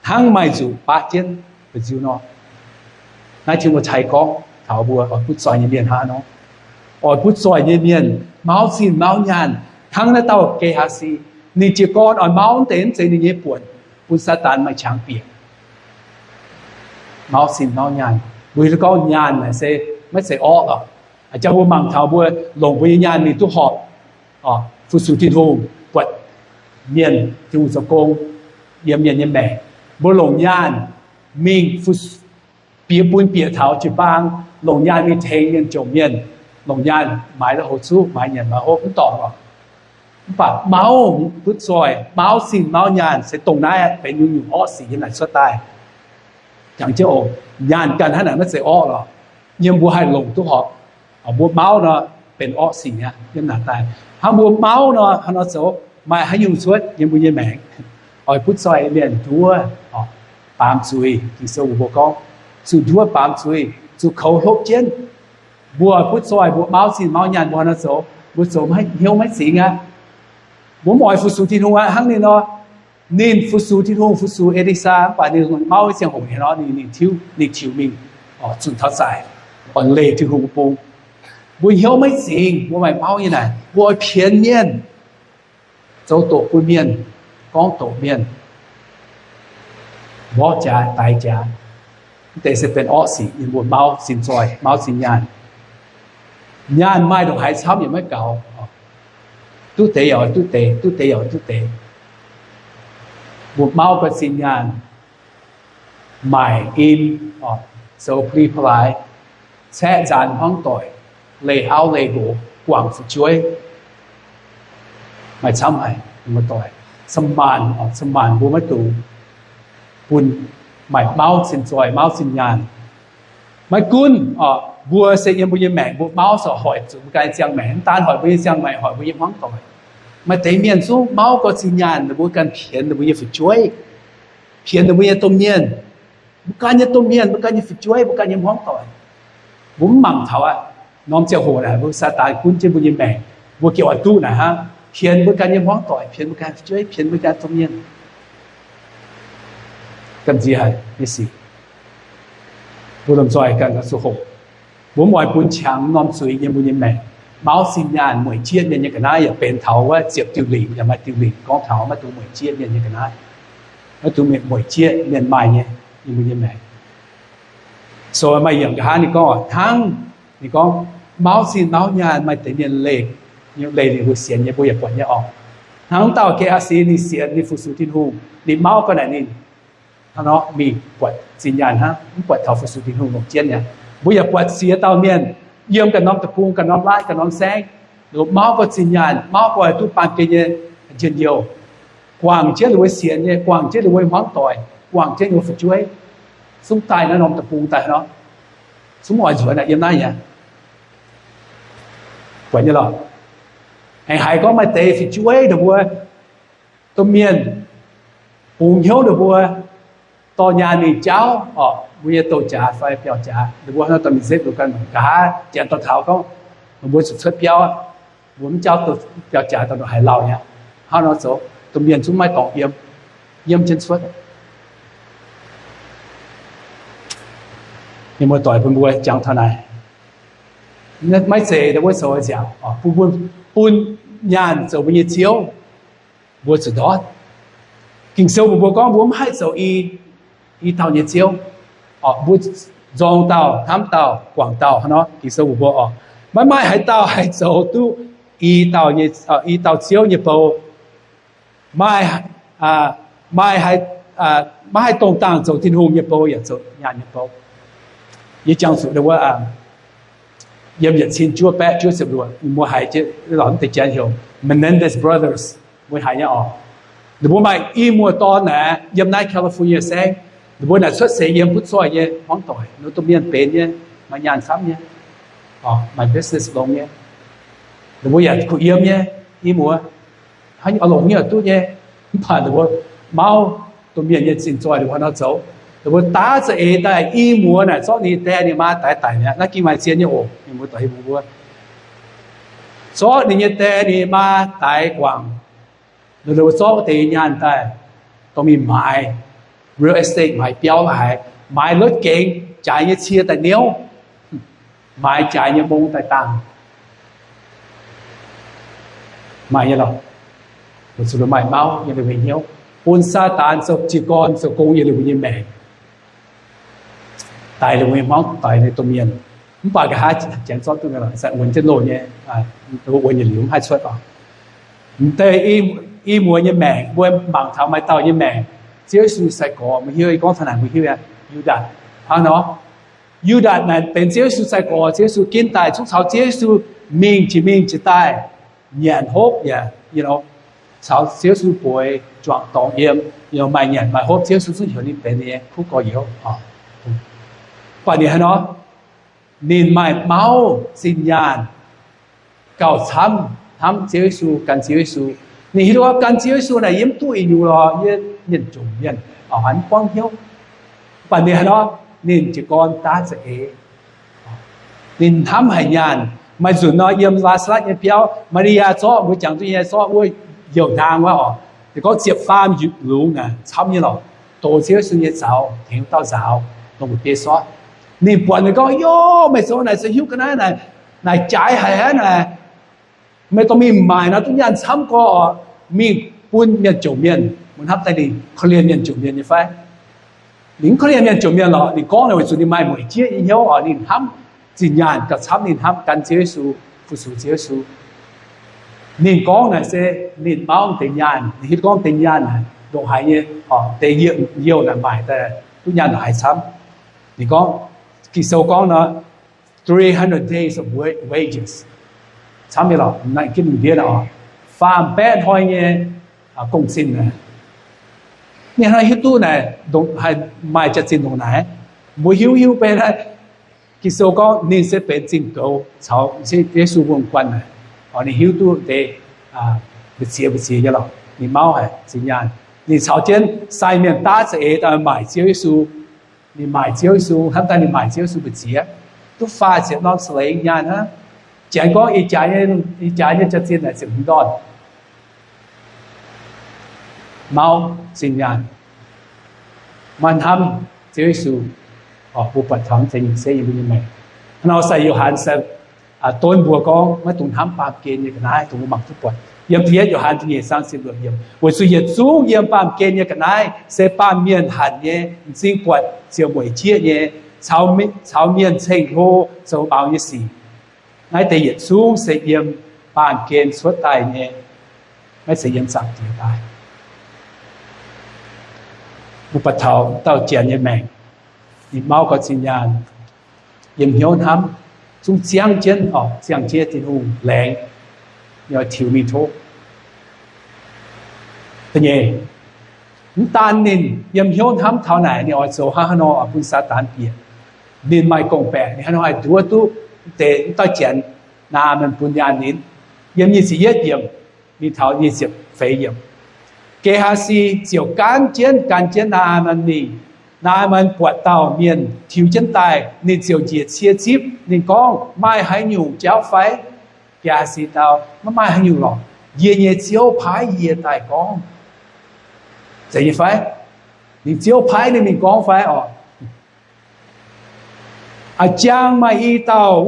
hnangv maaih nzuqc baqv jienv ba'nziu nor. Naaiv Ti^mo^tai gorngv taux mbuo oix butv zoih nyei mienh hnangv nor. Oix butv zoih nyei mienh mauv zinh mauv nyaanh hnangv naaiv dauh Ge^haa^si. Ninh jiez gorn oix mauv deix mv zeiz ninh nyei buonc, bun Saadaan maaih qangx bieqc. Mauv zinh mauv nyaanh, mbuo gorngv nyaanh naaic se maiv zeiz orqv lorqc. Aa, jang mbuo mangc taux mbuo longc mbuo nyei nyaanh mingh duqv horpc, fu-sux Tin-Hungh, buatc mienh, Tin-Hungh zoux gong yiem mienh nyei maengc. Mbuo longc nyaanh mingh bieqc bun bieqc taux jiu-baang, longc nyaanh mingh tengx mienh jomc mienh, longc nyaanh maaiz lui-houx zuqv, maaiz nyanc maaiz hopv mv dorngc lorqc. Mv baac mauv butv zoih, mauv zinh mauv nyaanh se dongh naaiv benx nyungc-nyungc orqv sic yiem naaic cuotv daaih. Jangx jienv oc, nyaanh ganh hnangv naaic maiv zeiz orqv lorqc. Yiem mbuo haih longc duqv horpc, mbuo mauv nor benx orqv sic aqv yiem naaic daaih. Hnangv mbuo mauv nor, hnangv nor zoux, maaih haaix nyungc cuotv yiem mbuo nyei maengc? Oix butv zoih mienh nduov baamz zuiz. Ging-Sou mbuox mbuo gorngv, zuqc nduov baamz zuiz, zuqc koux hlopv jienv. Mbuo butv zoih, mbuo mauv zinh mauv nyaanh, mbuo hnangv nor zoux, mbuo zoux hnyouv maiv zingx aqv. Mbuo mv oix fu-sux Tin-Hungh aqv. Hnangv ninh nor, ninh fu-sux Tin-Hungh, fu-sux E^li^saa, mv baac ninh mauv nyei ziangh hoc nor, ninh tiuv, ninh tiux mingh, zunh taux zaaic, oix leih Tin-Hungh bung. Mbuo hnyouv maiv zingx, mbuo maaih mauv nyei naaic, mbuo oix pienx mienh, zoux doqc bun mienh, gorngv doqc mienh, mborqv jaax, daix jaax. Mv deix se benx orqv sic, yiem mbuo mauv zinh zoih, mauv zinh nyaanh. Nyaanh maaih ndongc haaix camv yaac maiv gaux. Duqv deix yaac duqv deix, duqv deix yaac duqv deix. Mbuo mauv gau zinh nyaanh, maaic in, zoux pli pa'laaix, caeqv nzaanx hmuangv doic, leih auv leih nqox, guangc fu'jueiv, maaih camv haic. Muoz-doic, cin-maanc, cin-maanc mbuo maiv dungx bun maaih mauv zinh zoih, mauv zinh nyaanh. Maiv gunv mbuo se yiem mbuo nyei maengc mbuo mauv corc hoic zuqc mbuo ganh nyei ziangh maengc, mv daan hoic mbuo nyei ziangh maengc, hoic mbuo nyei hmuangv doic. Maaih deix mienh zungv mauv gau zinh nyaanh, ninh mbuo ganh pienx ninh mbuo nyei fu'jueiv, pienx ninh mbuo nyei domh mienh, mbuo ganh nyei domh mienh, mbuo ganh nyei fu'jueiv, mbuo ganh nyei hmuangv doic. Mbuo mv mangc taux aqv. Norm ziangh hoc naaic mbuo Saadaan gunv jienv mbuo nyei maengc, mbuo gengh oix duqv naaic hnangv. pien mbuo ganh nyei hmuangv doic, pien mbuo ganh fu'jueiv, pien mbuo ganh domh mienh. Gamh nziex nyei sic. Mbuo lomh nzoih ganh oix zuqc hoqc. Mbuo mv oix bun qangx norm zuiz yiem mbuo nyei maengc. Mauv zinh nyaanh mueic jieqv mienh nyei ga'naaiv yaac benx taux wuov ziepc diuh lingc yaac maaih diuh lingc gorngv taux maiv dungx mueic jieqv mienh nyei ga'naaiv, maiv dungx mueic jieqv mienh maaih nyei yiem mbuo nyei maengc. So maaih yiemc nqa'haav ninh gorngv hnangv, ninh gorngv, mauv zinh mauv nyaanh maaih deix mienh leih, leih ninh mbuo sienx nyei, mbuo yaac buatc nyei orqc. Hnangv dauh K R C ninh sienx, ninh fu-sux Tin-Hungh, ninh mauv ga'naaiv ninh hnangv nor mingh buatc zinh nyaanh hnangv, mv buatc taux fu-sux Tin-Hungh longc jienv nyei. Mbuo yaac buatc ziex dauh mienh yiem ganh norm deic-bung, ganh norm laatv, ganh norm saengv, mauv gorx zinh nyaanh, mauv gorx duqv baamh gen nyei njien-youh, guangc jienv ninh mbuo sienx nyei, guangc jienv ninh mbuo hmuangv doic, guangc jienv ninh mbuo fu'jueiv, zungv daaih naaiv norm deic-bung daaih nor, zungv oix nzuonx yiem naaiv nyei. Buatc nyei lorqc. Aengx haiz gorngv maaih deix fu'jueiv ninh mbuo, domh mienh, bungx hnyouv ninh mbuo, dorh nyaanh mingh jauv orqc, mbuo nyei douz-jaax fai biauv-jaax ninh mbuo hnangv dorh mingh nzipv ninh mbuo ganh nqa'haav janx dorh taux gorngv, meih mbuo zuqc cuotv biauv, mbuo mv jauv biauv-jaax daaih haaix lauh nyei. Hnangv nor zoux domh mienh zungv maiv dorngc yiem, yiem jienv cuotv. Mienh muoz-doic, bun mbuo jangx taux naaiv, maiv zeiz wuov zoux nziaauc, bun, bun nyaanh zoux mbuo nyei ziouv, mbuo zuqc ndortv. Ging-Sou mbuox mbuo gorngv mbuo mv haih zoux i, i dauh nyei ziouv. Mbuo nzorng dauh, hnamv dauh, guangc dauh hnangv nor. Ging-Sou mbuox mbuo oc, maiv maaih haaix dauh haih zoux duqv i dauh nyei, i dauh ziouv nyei bou. Maaih, maaih, maiv haih dongh dangh zoux Tin-Hungh nyei bou yaac zoux nyaanh nyei bou. Yie jangx zuqc wuov, yiem yietc cin juov baeqv juov ziepc luoqc, mbuo haiz jienv lorz deix janx heuc Menendez Brothers, mbuo haiz nyei oc. Ninh mbuo maaih i muoz-dorn naaic yiem naaiv California saengv. Ninh mbuo naaic cuotv seix yiem butv zoih nyei hmuangv doic, ninh mbuo domh mienh benx nyei, maaih nyaanh camv nyei, maaih business longx nyei. Ninh mbuo yaac kuh yiem nyei i muoz, hnangv oix longc nyei duqv nyei. Mv baac ninh mbuo mauv domh mienh nyei zinh zoih, ninh mbuo hnangv nor zoux. Ninh mbuo daav za'eix daaih i muoz naaic zorqv ninh die ninh maa daix daic mi'aqv. Naaiv ging maaih zien nyei oc, mienh muoz-doic, yie mbuo zorqv ninh nyei die ninh maa daix guangc. Ninh mbuo zorqv wuov deix nyaanh daaih dorh mingh maaiz real estate, maaiz biauv la'haiz, maaiz รถเก๋ง, jaaix nyei cie daaih niouv, maaiz jaaix nyei mong daaih dangh. Maaih nyei lorqc. Weic zuqc maaih mauv yiem ninh mbuo hnyouv, bun Saadaan zoux jiez gorn zoux gong yiem ninh mbuo nyei maengc, daix ninh mbuo nyei hmuangv doic, ninh domh mienh. Mv baac nqa'haav janx zorqv duqv, wuonx jienv loh nyei, wuonx yietc liuz mv haih cuotv oc. M'deix i muoz nyei maengc, mbuo mangc taux maaih dauh nyei maengc, Ziouv Yesu sai-gorx, mbuo hiuv, yie gorngv taux naaic mbuo hiuv, Yu^ndaatc. Hnangv nor, Yu^ndaatc naaic benx Ziouv Yesu sai-gorx, Ziouv Yesu ginv daaih zungv caux Ziouv Yesu mingh jiex mingh jiex daaih, nyanc hopv yaac caux Ziouv Yesu bueix juangc dorngx yiem, maaih nyanc maaih hopv, Ziouv Yesu zungv heuc ninh benx ninh nyei kuv gorx-youz. Mv baac ninh hnangv nor, ninh maaih mauv zinh nyaanh gauh camv hnamv Ziouv Yesu, gan Ziouv Yesu. Ninh hiuv duqv gan Ziouv Yesu naaic yie mv duqv ih nyungc lorqc, yie mienh jomc mienh, a'hneiv buangv hnyouv. Mv baac ninh hnangv nor, ninh jiez gorn daav za'eix. Ninh hnamv haic nyaanh. Maaih nzunc nor yiem Laa^saa^latv nyei biauv, Maa^li^yaa zorqv, mbuo jangx duqv nyei, zorqv wuov youh ndaang wuov oc, ninh gorngv ziepc faam lungz naaic camv nyei lorqc, dox Ziouv Yesu nyei zaux tengx dauh nzaaux dongh mbu'biei sortv. Ninh buatc ninh gorngv, Yov, meih zoux naaic se hiuv ga'naaiv naaic, naaic jaaix haic aqv naaic. Meih dorh mingh maaic nor duqv nyaanh camv gorx oc, mingh bun mienh jomc mienh. Mbuo hnamv daaih ninh korv-lienh mienh jomc mienh nyei fai? Ninh mv korv-lienh mienh jomc mienh lorqc. Ninh gorngv naaic weic zuqc ninh maaih mueic jieqv nyei hnyouv oc. Ninh hnamv zinh nyaanh gauh camv ninh hnamv gan Ziouv Yesu, fu-sux Ziouv Yesu. Ninh gorngv naaic se ninh mauv deix nyaanh, ninh hiuv gorngv deix nyaanh naaic ndongc haaix nyei, deix youh naaic maaic daaih duqv nyaanh ndongc haaix camv. Ninh gorngv, Ging-Sou gorngv nor, three hundred days of wa-, wages. Camv nyei lorqc, naaiv ginv lungh ndiev naaic oc, faam baeqv hnoi nyei gong-zinh naaic. Ninh hnangv hiuv duqv naaic, haih maaih jaax-zinh ndongc naaic. Mbuo hiuv, hiuv benx naaiv, Ging-Sou gorngv ninh se benx zingh goux caux Yesu wuom-guanh naaic. Ninh hiuv duqv deix mbu'ziex mbu'ziex nyei lorqc. Ninh mauv haic zinh nyaanh. Ninh caux jienv sai mienh daav za'eix daaih maaic Ziouv Yesu. Ninh maaic Ziouv Yesu, hnamv daaih ninh maaic Ziouv Yesu mbu'ziex, duqv faah ziepc norm slave nyaanh hnangv. Janx gorngv ih jaax nyei, ih jaax nyei jaax-zinh naaic ziepc hmz ndorn. Mauv zinh nyaanh, maiv hnamv Ziouv Yesu. Mbuo buatc taux se nyei maengc. Hnangv nor sai Yo^han se donv mbuo gorngv maiv dungx hnamv baamh gen nyei ga'naaiv, dongh mbuo mangc duqv buatc yiem da'yietv Yo^han da'nyeic zaang ziepc luoqc yiemc, weic zuqc yietc zungv yiem baamh gen nyei ga'naaiv se baamh mienh hanc nyei, m'zing buatc ziouc mueic jieqv nyei, caux mienh ceng-hlo zoux baaux nyei sic. Naaiv deix yietc zungv se yiem baamh gen cuotv daaih nyei, maiv zeiz yiem Zaangc Diex daaih. Mbuo buatc taux dauh janx nyei maengc, ninh mauv gau zinh nyaanh, yiem hnyouv hnamv, zungv ziangv jienv, ziangh jienv Tin-Hungh laengz, ninh oix tiux mingh tov. Da'nyeic, mv daan ninh yiem hnyouv hnamv taux naaic ninh oix zoux hnangv haaix nor bun Saadaan bieqc, ninh maaih gong-baeqc, ninh hnangv haaix nor haih nduov duqv deix wuov dauh janx, Naa^man bun nyaanh ninh. Yiem nyic ziepc yietv yiemc mingh taux nyic ziepc feix yiemc, Ge^haa^si ziouc gaanv jienv gan jienv Naa^man mingh. Naa^man buatc dauh mienh tiux jienv daaih, ninh ziouc njiec cie zipv. Ninh gorngv, Maaih haaix nyungc jauv fai? Ge^haa^si dau, Maiv maaih haaix nyungc lorqc. Yie nyei Ziouv paaiv yie daaih gorngv. Zeiz nyei fai? Ninh Ziouv paaiv ninh mingh gorngv fai orqc? A'jang maaih i dauh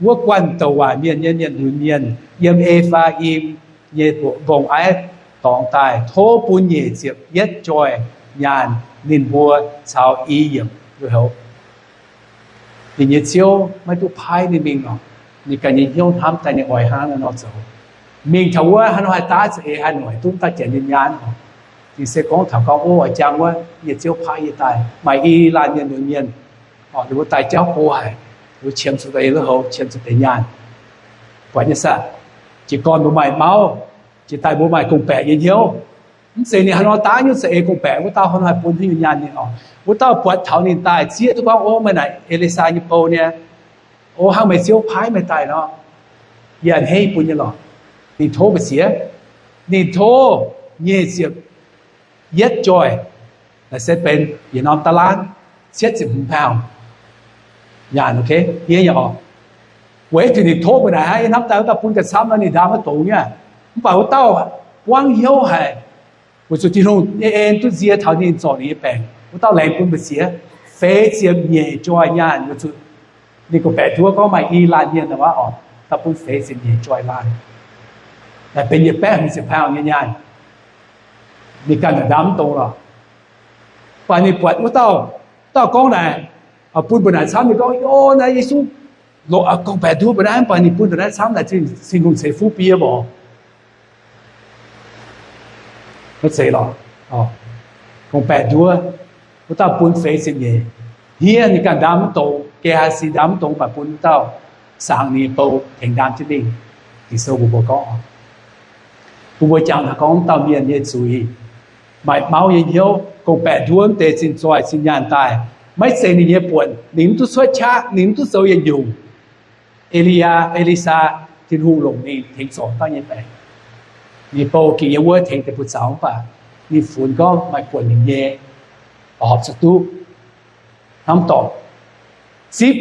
wuov guanh douc waaic mienh nyei mienh lunx mienh yiem E^faa^im nyei mbong-aiv dorngx daaih, tov bun nyic ziepc yietv joih nyaanh ninh mbuo caux i yiemc lui-houx. Ninh nyei Ziouv maiv duqv paaiv ninh mingh lorqc. Ninh ganh nyei hnyouv hnamv daaih ninh oix hnangv naaiv nor zoux. Mingh taux wuov hnangv nor haih daav za'eix haih noic duqv dauh janx nyei nyaanh oc. Ninh se gorngv taux gorngv, Ov, a'jang wuov nyei Ziouv paaiv yie daaih, maaih i laanh mienh lunx mienh, ninh mbuo daaih jauv go haic, ninh mbuo qiemx zuqc deix lui-houx, qiemx zuqc deix nyaanh. Buatc nyei saah? Jiez gorn mbuo maaih mauv, jiex daaih mbuo maaih gong-baeqc nyei hnyouv. Mv zeiz ninh hnangv nor daav nyei za'eix gong-baeqc, wuov dauh hnangv nor haih bun haaix nyungc nyaanh ninh oc. Wuov dauh buatc taux ninh daaih zieqv duqv gorngv, Ov, meih naaic E^li^saa nyei bou nyei. Ov, hnangv meih Ziouv paaiv meih daaih nor, yie a'hneiv bun nyei lorqc. Ninh tov mbu'ziex? Ninh tov nyic ziepc yietv joih, naaiv se benx yietc norm da'laanv, cietv ziepc hmz pound nyaanh, ok, yie nyei oc. Weic zuqc ninh tov mbuo naaic hnangv, yie hnamv daaih wuov dauh bun ganh camv nor ninh ndaam maiv dongz nyei. Mv baac wuov dauh buangv hnyouv haic, weic zuqc Tin-Hungh nyei en duqv nzie taux ninh zorc ninh nyei baengc. Wuov dauh laengz bun mbu'ziex? Feix ziepc nyeic joih nyaanh. Weic zuqc ninh gorngv-baeqc nduov gorngv maaih i laanh mienh wuov oc, dauh bun feix ziepc nyeic joih laanh, naaic benx yietc baeqv hmz ziepc pound nyei nyaanh. Ninh ganh ndaam mv dongz lorqc. Mv baac ninh buatc wuov dauh, dauh gorngv naaic, bun mbuo naaic camv, ninh gorngv, Ov, naaiv Yesu lorqc, gorngv-baeqc nduov mbuo naaiv, mv baac ninh bun mbuo naaiv camv naaic, Tin-Hungh ceix fuqv bun yie mv oc. Maiv zeiz lorqc. Gorngv-baeqc nduov, wuov dauh bun feix ziepc nyeic. Hniev ninh ganh ndaam mv dongz, Ge^haa^si ndaam mv dongz, mv baac bun wuov dauh saangx ninh nyei bou tengx ndaam jienv mingh. Ging-Sou mbuox mbuo gorngv, bun mbuo jangx naaic gorngv dauh mienh nyei zuiz, maaih mauv nyei hnyouv, gorngv-baeqc nduov mv deix zinh zoih zinh nyaanh daaih, maiv zeiz ninh nyei buonc, ninh mv duqv cuotv qaqv, ninh mv duqv zoux yietc nyungc. E^li^yaa, E^li^saa, Tin-Hungh longc ninh tengx zorc dauh nyei baengc. Ninh bou ging yiem wuov tengx deix buoz-zaux, mv baac ninh funx gorngv maaih buonc ninh nyei, horpc zuqc duqv hnamv dorngc, zipv,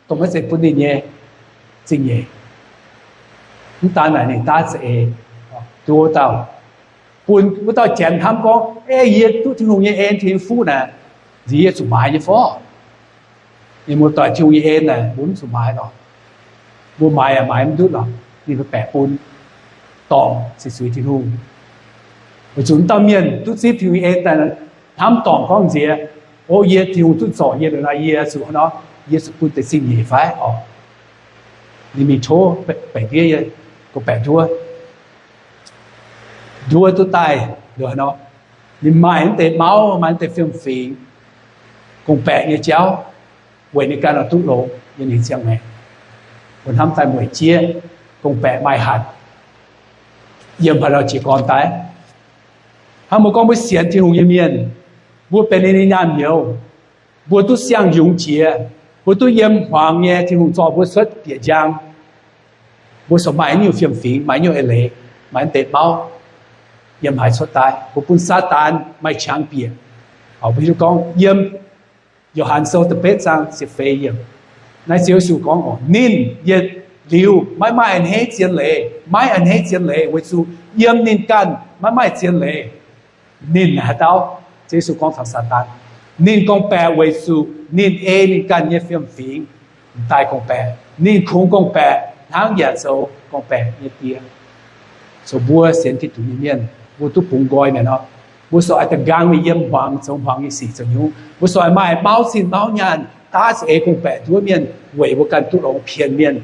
dongh maiv zeiz bun ninh nyei zingh nyeic. Mv daan naaic ninh daav za'eix, duqv wuov dauh, bun wuov dauh janx hnamv gorngv, Ei, yie duqv Tin-Hungh nyei en, Tin-Hungh nyei fuqv naaic, nziex yie zuqc maaiz nyei fov? Ninh mbuo doic Tin-Hungh nyei en naaic mbuo mv zuqc maaiz lorqc. Mbuo maaiz yaac maaiz mv ndutv lorqc. Ninh mbuo baeqc bun dorngc se zuiz Tin-Hungh. Weic zuqc mv dauh mienh duqv zipv Tin-Hungh nyei en daaih hnamv dorngc gorngv nziex, O, yie Tin-Hungh duqv zorc yie liuz nor, yie zuqc hnangv nor, yie zuqc bun deix zingh nyeic fai oc. Ninh mingh tov baeqc ndiev, gorngv-baeqc nduov, nduov duqv daaih liuz nor, ninh maaih naaiv deix mauv, maaih naaiv deix fiem-fingx, gorngv-baeqc nyei jauv, weic ninh ganh oix duqv longx yiem ninh ziangh maengc. Mbuo hnamv daaih mueic jieqv, gorngv-baeqc maaih hatc, yiem haaix nor jiez gorn daaih. Hnangv mbuo gorngv mbuo sienx Tin-Hungh nyei mienh, mbuo benx ninh nyei nyaanh nyouz, mbuo duqv siang-yungz jiex, mbuo duqv yiem hmuangx nyei, Tin-Hungh zorqv mbuo cuotv bieqc njang, mbuo corc maaih nyungc fiem-fingx, maaih nyungc eix leiz, maaih naaiv deix mauv, yiem haaix cuotv daaih? Mbuo bun Saadaan maaih qangx bieqc. Mbuo hiuv duqv gorngv yiem Yo^han Sou da'betv zaang ziepc feix yiemc, naaiv Ziouv Yesu gorngv oc, ninh yietc liuz maiv maaih a'hneiv zien leiz, maiv a'hneiv zien leiz weic zuqc yiem ninh ganh maiv maaih zien leiz. Ninh haaix dauh? Ziouv Yesu gorngv taux Saadaan. Ninh gorngv-baeqc weic zuqc ninh ei ninh ganh nyei fiem-fingx m'daaih gorngv-baeqc. Ninh kungx gorngv-baeqc hnangv yaac zoux gorngv-baeqc nyei die. Zoux mbuo sienx Giduc nyei mienh, mbuo duqv bungx nqoi mi'aqv nor, mbuo sou aengx da'nqaang mingh yiem hmuangx zoux hmuangx nyei sic zoux nyungc. Mbuo sou aengx maaih mauv zinh mauv nyaanh daav za'eix gorngv-baeqc nduov mienh weic mbuo ganh duqv longx pien mienh,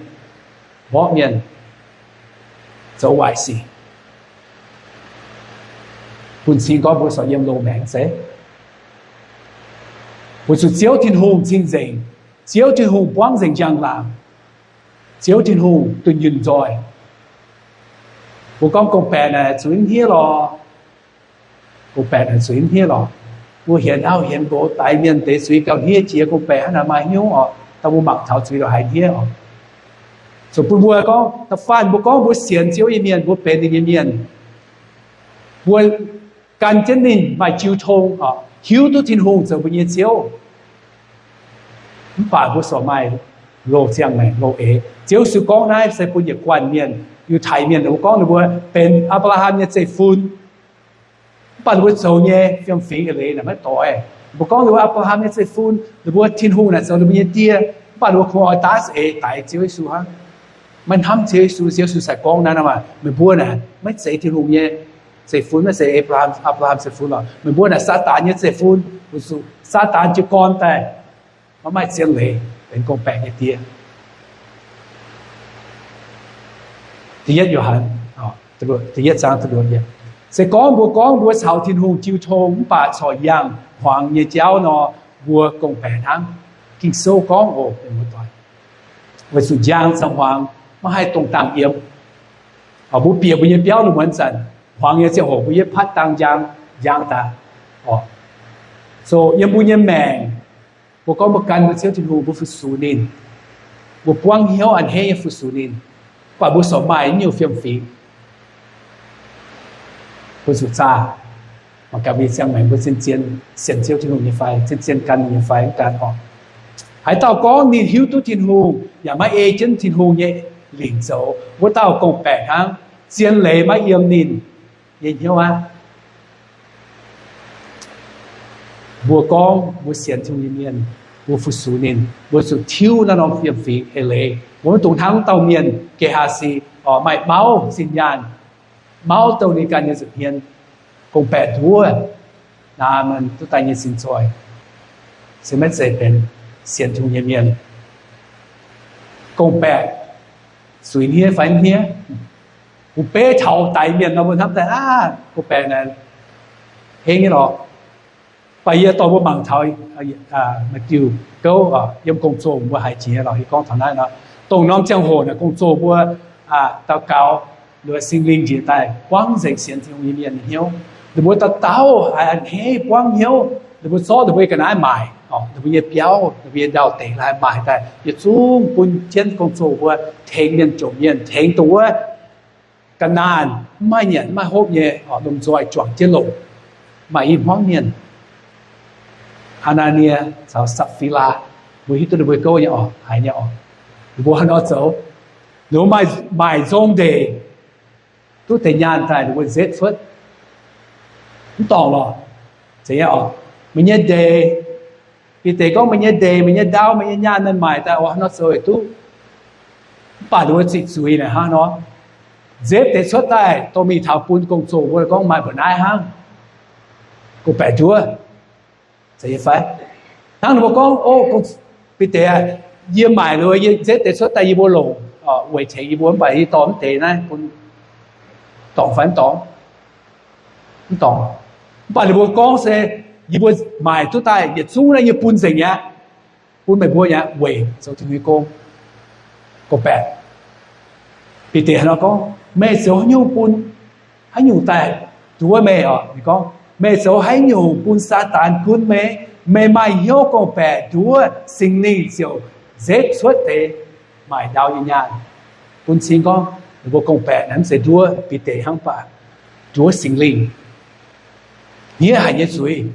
mborqv mienh, zoux waaic sic. Bun cing gorngv mbuo sou yiem loz-maengx zeiv, weic zuqc Ziouv Tin-Hungh cing-nzengc. Ziouv Tin-Hungh buangv nzengc njang-laangc. Ziouv Tin-Hungh dunh yunh nzoih. Mbuo gorngv gorngv-baeqc naaic zuiz hniev lorqc. Gorngv-baeqc naaic zuiz hniev lorqc. Mbuo hienx auv hienx nqox daix mienh deix zuiz gauh hniev jiex. Gorngv-baeqc hnangv naaic maaih hnyouv oc, daaih mbuo mangc taux zuiz lorqc haiz hniev oc. Zoux bun mbuo gorngv da'faanh mbuo gorngv mbuo sienx Ziouv nyei mienh, mbuo benx ninh nyei mienh, mbuo gan jienv ninh maaih jiu tong, hiuv duqv Tin-Hungh zoux mbuo nyei Ziouv. Mv baac mbuo sou maaih loz-ziangh maengc, loz-eix. Ziouv Yesu gorngv naaiv se bun yietc guanh mienh, Yiutai mienh, ninh mbuo gorngv ninh mbuo benx Apc^laa^ham nyei zeiv-fun. Mv baac ninh mbuo zoux nyei fiem-fingx eix leiz naaic maiv doix. Ninh mbuo gorngv ninh mbuo Apc^laa^ham nyei zeiv-fun, ninh mbuo Tin-Hungh naaic zoux ninh mbuo nyei die. Mv baac ninh mbuo kungx oix daav za'eix daix Ziouv Yesu hnangv, maiv hnamv Ziouv Yesu. Ziouv Yesu cingx gorngv naaiv nor, meih mbuo naaic maiv zeiz Tin-Hungh nyei zeiv-fun, maiv zeiz Apc^laa^ham, Apc^laa^ham zeiv-fun lorqc. Meih mbuo naaic Saadaan nyei zeiv-fun, weic zuqc Saadaan jiez gorn daaih maiv maaih zien leiz, benx gorngv-baeqc nyei die. Da'yietv Yo^han, da'yietv zaang, se gorngv mbuo gorngv mbuo caux Tin-Hungh jiu tong mv baac corc yangh hmuangx nyei jauv nor, mbuo gorngv-baeqc hnangv. Ging-Sou gorngv oc, weic zuqc njang caux hmuangx maiv haih dongh dangh yiem. Mbuo bieqc mbuo nyei biauv lungh muonz zanc, hmuangx nyei ziangh hoc mbuo yietv patv dangh njang, njang daaih. So yiem mbuo nyei maengc, mbuo gorngv mbuo gan mbuo Ziouv Tin-Hungh, mbuo fu-sux ninh, mbuo buangv hnyouv a'hneiv nyei fu-sux ninh, mv baac mbuo corc maaih nyungc fiem-fingx, mbuo zuqc zaah. Mangc gaax mbuo nyei ziangh maengc mbuo zien-zien sienx Ziouv Tin-Hungh nyei fai, zien-zien gan ninh nyei fai, mv gan oc. Haaix dauh gorngv ninh hiuv duqv Tin-Hungh yaac maiv ei jienv Tin-Hungh nyei lingc zoux, wuov dauh gorngv-baeqc hnangv, zien leiz maiv yiem ninh nyei hnyouv aqv. Mbuo gorngv mbuo sienx Tin-Hungh nyei mienh, mbuo fu-sux ninh, mbuo zuqc tiuv naaiv norm fiem-fingx eix leiz. Mbuo maiv dungx hnangv wuov dauh mienh, Ge^haa^si, maaih mauv zinh nyaanh, mauv douh ninh ganh nyei nza'hmien, gorngv-baeqc nduov, naav mienh duqv daaih nyei sin zoih, se maiv zeiz benx sienx Tin-Hungh nyei mienh. Gorngv-baeqc zuiz hniev fai hniev? Mbuo beiv taux daix mienh nor, mbuo hnamv daaih aav, gorngv-baeqc naaic heng nyei lorqc. Mv baac yie dorh mbuo mangc taux maaih diuh gouv yiem gong-zoh mbuo haiz jiex lorqc. Yie gorngv taux naaiv nor, dongh norm ziangh hoc naaic gong-zoh mbuo daux gaux, Singx Lingh njiec daaih buangv nzengc sienx Tin-Hungh nyei mienh nyei hnyouv. Ninh mbuo dauh dauh haiz a'hneiv buangv hnyouv, ninh mbuo zorqv ninh mbuo nyei ga'naaiv maaic, ninh mbuo nyei biauv, ninh mbuo nyei ndau-deic laaix maaic daaih yietc zungv bun jienv gong-zoh mbuo, tengx mienh jomc mienh, tengx dongh wuov ga'naanh mv maaih nyanc mv maaih hopv nyei, lomh nzoih juangc jienv longc, maaih i hmuangv mienh, Aa^naa^nie caux Sapv^fii^laa, mbuo hiuv duqv ninh mbuo gouv nyei oc, haiz nyei oc. Ninh mbuo hnangv nor zoux, ninh mbuo maaic nzong ndeic, duqv deix nyaanh daaih ninh mbuo nzetv cuotv, mv dorngc lorqc. Zeiz nyei oc. Meih nyei ndeic, Bide gorngv, meih nyei ndeic, meih nyei ndau, meih nyei nyaanh, meih maaic daaih oc, hnangv nor zoux yietc duqv. Mv baac ninh mbuo ziqc zuiz naaic hnangv nor, nzetv deix cuotv daaih dorh mingh taux bun gong-zoh mbuo gorngv maaih mbu'naaiv hnangv, gorngv-baeqc nduov. Zeiz nyei fai? Hnangv ninh mbuo gorngv, O, Bide aah, yie maaic liuz yie nzetv deix cuotv daaih yie mbuo longc weic tengx yie mbuo, mv baac yie dorh mv deix naaiv bun, dorngc fai mv dorngc? Mv dorngc. Mv baac ninh mbuo gorngv se, Yie mbuo maaic duqv daaih yietc zungv naaiv yie bun nzengc aqv, bun meih mbuo aqv, weic zoux Tin-Hungh nyei gong. Gorngv-baeqc, Bide hnangv nor gorngv, Meih zoux haaix nyungc bun, haaix nyungc daaih nduov meih oc? Ninh gorngv, Meih zoux haaix nyungc bun Saadaan gunv meih? Meih maaih hnyouv gorngv-baeqc nduov, Singx Lingh ziouc nzetv cuotv deix maaic ndau nyei nyaanh. Bun cing gorngv ninh mbuo gorngv-baeqc naaiv mv zeiz nduov Bide hnangv, mv baac nduov Singx Lingh. Hniev haic nyei zuiz.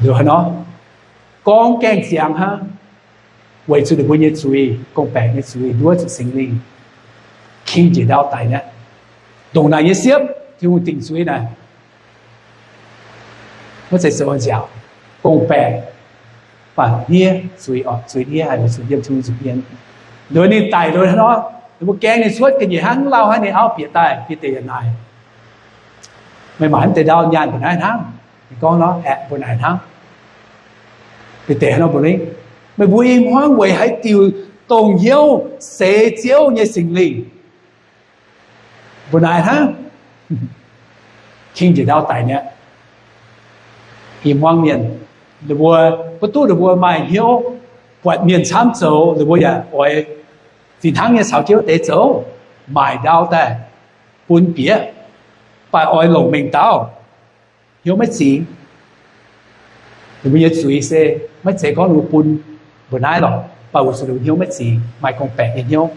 Liuz hnangv nor, gorngv gaengh ziangx hnangv, weic zuqc ninh mbuo nyei zuiz, gorngv-baeqc nyei zuiz nduov zuqc Singx Lingh. King njiec ndau daic mi'aqv. Ndongc naaic nyei siepv, Tin-Hungh dingc zuiz naaic, maiv zeiz zoux nziaauc, gorngv-baeqc, baac hniev zuiz, zuiz hniev haic, zuiz yiem Tin-Hungh nzuqc mienh. Liuz ninh daic liuz hnangv nor, ninh mbuo gaeng ninh cuotv ga'nyiec hnangv, lauh hnangv, ninh auv bieqc daaih, Bide yaac naaic, meih maaih mv deix ndau nyaanh mbu'naaiv hnangv? Ninh gorngv nor, aeqv, mbu'naaiv hnangv. Bide hnangv nor mbuox ninh, meih mbuo i hmuangv weic haaix diuc dongh hnyouv seix Ziouv nyei Singx Lingh? Mbu'naaiv hnangv. King njiec ndau daic mi'aqv. I hmuangv mienh, ninh mbuo, maiv duqv ninh mbuo maaih hnyouv buatc mienh camv zoux, ninh mbuo yaac oix fih hnangv nyei caux jienv wuov deix zoux, maaic ndau daaih bun bieqc, baac oix longc mengh dauh, hnyouv maiv zingx. Ninh mbuo nyei zuiz se maiv zeiz gorngv ninh mbuo bun mbu'naaiv lorqc, baac weic zuqc ninh mbuo hnyouv maiv zingx, maaih gorngv-baeqc nyei hnyouv.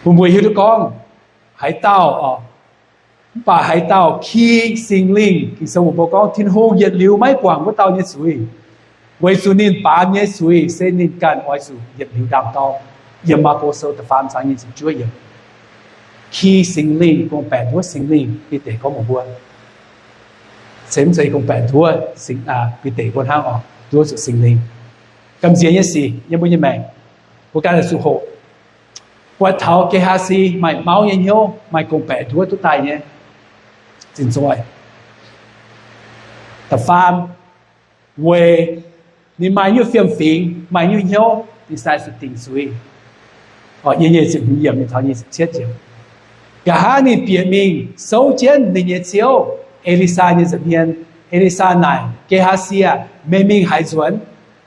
Bun mbuo hiuv duqv gorngv haaix dauh, mv baac haaix dauh ki Singx Lingh, Ging-Sou mbuox mbuo gorngv Tin-Hungh yietc liuz maiv guangc wuov dauh nyei zuiz, weic zuqc ninh baamz nyei zuiz se ninh ganh oix zuqc yietc liuz ndaangc dorn. Yiem Maako Sou da'faam zaang nyei ziepc juov yiemc. Ki Singx Lingh, gorngv-baeqc nduov Singx Lingh, Bide gorngv mbuox mbuo, se mv zeiz gorngv-baeqc nduov, Bide mbuo hnangv oc, nduov zuqc Singx Lingh. Gamh nziex nyei sic yiem mbuo nyei maengc, mbuo ganh zuqc hoqc. Buatc taux Ge^haa^si maaih mauv nyei hnyouv, maaih gorngv-baeqc nduov duqv daaih nyei, zinh nzoih. Da'faam, weic ninh maaih nyungc fiem-fingx, maaih nyungc hnyouv, ninh sai zuqc dingc zuiz. Yie nyei ziepc hmz yiemc nyei taux nyic ziepc cietv yiemc. Nqa'haav ninh bieqc mingh souv jienv ninh nyei ziouv, E^li^saa, nyei nza'hmien. E^li^saa naaic Ge^haa^si aah, meih mingh haaix nzuonx?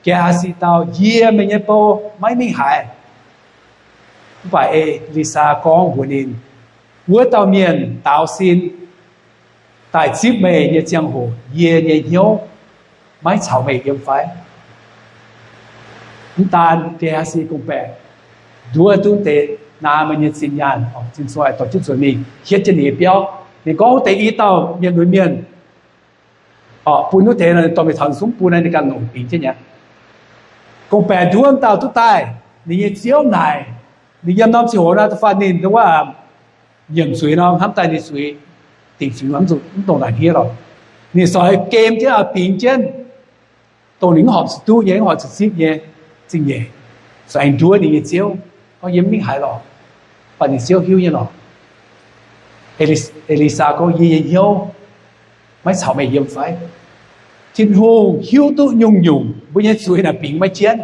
Ge^haa^si dau, yie, meih nyei bou, maiv mingh haaix. Mv baac E^li^saa gorngv mbuox ninh, wuov dauh mienh daaux sin daaih zipv meih nyei ziangh hoc, yie nyei hnyouv maiv caux meih yiem fai? Mv daan Ge^haa^si gorngv-baeqc nduov duqv deix, naaic meih nyei zinh nyaanh, zinh nzoih dorh jienv nzuonx mingh hietv jienv ninh nyei biauv. Ninh gorngv wuov deix i dauh mienh lunx mienh, bun wuov deix dorh mingh taux zungv bun ninh ganh longc bingx jienv mi'aqv. Gorngv-baeqc nduov dauh duqv daaih, ninh nyei ziouv naaic, ninh yiem norm ziangh hoc naaiv da'faanh ninh wuov nyiemc zuiz nor, hnamv daaih ninh zuiz, dingc zuiz mv dongh naaic hniev lorqc. Ninh sorc gem jienv, bingx jienv, dongh ninh mv horpc zuqc duqv nyei, mv horpc zuqc zipv nyei zingh nyeic, sorc aengx nduov ninh nyei ziouv, gorngv yie mv mingh haaix lorqc. Baac ninh ziouv hiuv nyei lorqc. E^li^saa gorngv, yie nyei hnyouv maiv caux meih yiem fai? Tin-Hungh hiuv duqv nyungc-nyungc mbuo nyei zuiz naaic bingx maiv jienv.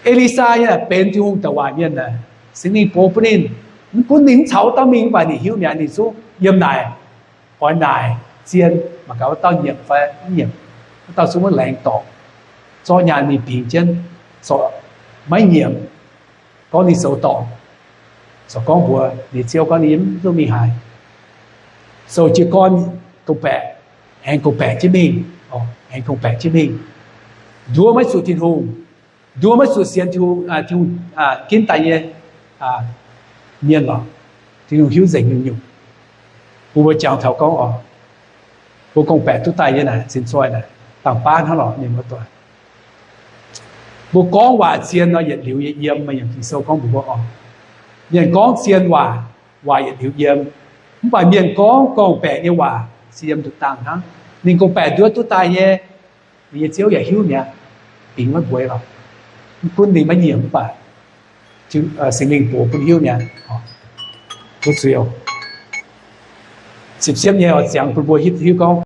E^li^saa nyei naaic benx Tin-Hungh douc waac mienh naaic, Singx Lingh gox bun ninh. Mv gunv ninh mv caux wuov dauh mingh, mv baac ninh hiuv mi'aqv, ninh zungv yiem naaic, oix naaic zien mangc gaax wuov dauh nyiemc fai mv nyiemc. Wuov dauh zungv maiv laengz dorngc, zorqv nyaanh mingh bingx jienv, maiv nyiemc, gorngv ninh zoux dorngc, corc gorngv mbuox ninh ziouv gorngv ninh mv duqv mingh haaix. Sou jiez gorn gorngv-baeqc, aengx gorngv-baeqc jienv mingh, aengx gorngv-baeqc jienv mingh, nduov maiv zuqc Tin-Hungh, nduov maiv zuqc sienx Tin-Hungh, Tin-Hungh ginv daaih nyei mienh lorqc. Tin-Hungh hiuv nzengc nyungc-nyungc. Bun mbuo jangx taux gorngv oc, mbuo gorngv-baeqc duqv daaih nyei naaic, zinh nzoih naaic, dangh baav hnangv lorqc, mienh muoz doic. Mbuo gorngv waac zien nor yietc liuz nyei yiem, maaih yiemc Ging-Sou gorngv mbuox mbuo oc, mienh gorngv zien waac, waac yietc liuz yiem. Mv baac mienh gorngv gorngv-baeqc nyei waac se yiem nduqc dangh hnangv. Ninh gorngv-baeqc nduov duqv daaih nyei, ninh nyei ziouv yaac hiuv mi'aqv, bingx maiv mbueix lorqc. Mv gunv ninh maiv nyiemc mv baac Singx Lingh gox bun hiuv mi'aqv. Ziepc siepv nyei oix ziangx bun mbuo hiuv gorngv